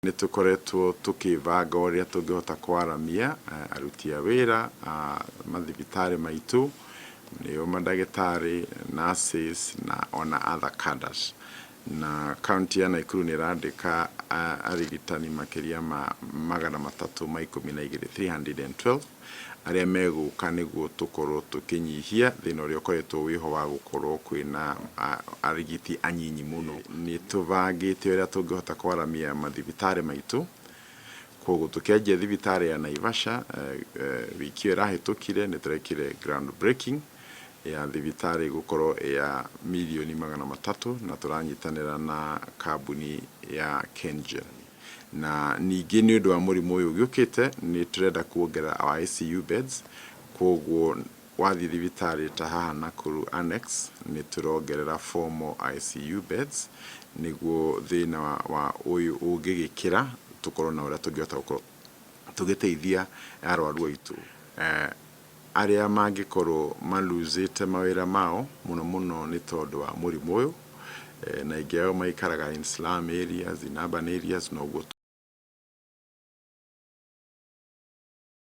Nĩ tũkoretwo tũkĩbanga ũrĩa tũngĩhota kwaramia aruti a wĩra a mathibitarĩ maitũ, nĩo mandagĩtarĩ, nurses na ona other cadres. Na kaunti ya Nakuru nĩ ĩrandĩka arigitani makĩria ma 312, 312, arĩa megũka nĩguo tũkorwo tũkĩnyihia thĩna ũrĩa ũkoretwo wĩho wa gũkorwo kwĩna arigiti anyinyi mũno. Nĩ tũbangĩte ũrĩa tũngĩhota kwaramia mathibitarĩ maitũ. Koguo tũkĩanjia thibitarĩ ya Naivasha, wiki ĩyo ĩrahĩtũkire nĩ tũrekire ground breaking ya thibitarĩ gũkorwo ya mirioni 300, na tũranyitanĩra na kambuni ya KenGen. Na ningĩ nĩ ũndũ wa mũrimũ ũyũ ũgĩũkĩte, nĩ tũrenda kuongerera our ICU beds. Koguo wathiĩ thibitarĩ ta haha Nakuru Annex, nĩ tũrongerera four more ICU beds nĩguo thĩna wa ũyũ ũngĩgĩkĩra, tũkorwo na ũrĩa tũngĩhota gũkorwo tũgĩteithia arwaru aitũ arĩa mangĩkorwo maluzĩte mawĩra mao mũno mũno nĩ tondũ wa mũrimũ ũyũ, na aingĩ ao maikaraga in slum areas, in urban areas, noguo.